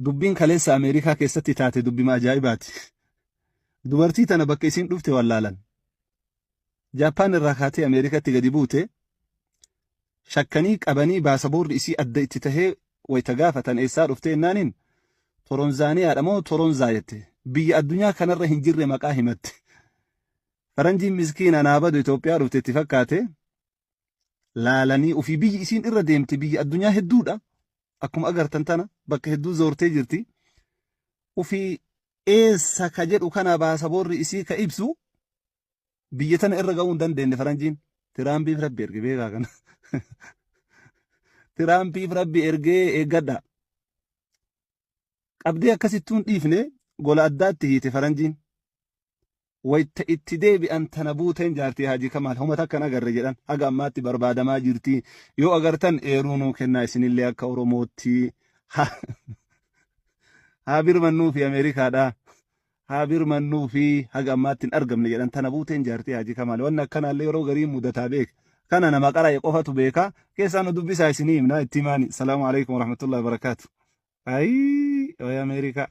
Dubbiin kaleessa Ameerikaa keessatti taate dubbima ajaa'ibaati. Dubartii tana bakka isiin dhufte wallaalan. Jaappaan irraa kaatee Ameerikatti gadi buute shakkanii qabanii baasaboorri isii adda itti tahee wayta gaafatan eessaa dhuftee jennaaniin Toronzaaniyaadha moo Toronzaa jette. Biyya addunyaa kanarra hin jirre maqaa himatte. Faranjiin miskiina naa badu Itoophiyaa dhufte itti fakkaate laalanii ofii biyyi isiin irra deemte biyya addunyaa hedduudha. Akkuma agartan tana bakka hedduu zoortee jirti. Ofii eessa ka jedhu kana baasaboorri isii ka ibsu biyya tana irra ga'uu hin dandeenye faranjiin. Tiraampiif rabbi erge beekaa kana. Tiraampiif rabbi ergee eeggadha. Qabdee akkasittuun dhiifne gola addaatti hiite faranjiin. Wayta itti deebi'an tana buuteen jaartii Haajii Kamaal homa takka hin agarre jedhan haga ammaatti barbaadamaa jirti yoo agartan eeruu nuu kennaa isinillee akka Oromootti haa birmannuu fi Ameerikaadha haa birmannuu fi haga ammaatti hin argamne jedhan tana buuteen jaartii Haajii Kamaal wanni akkanaallee yeroo garii mudataa beeka kana nama qara'e qofatu beeka keessaa nu dubbisaa isinii himna itti himaani salaamu alaikum warahmatullahi wabarakaatu ayii wayi Ameerikaa.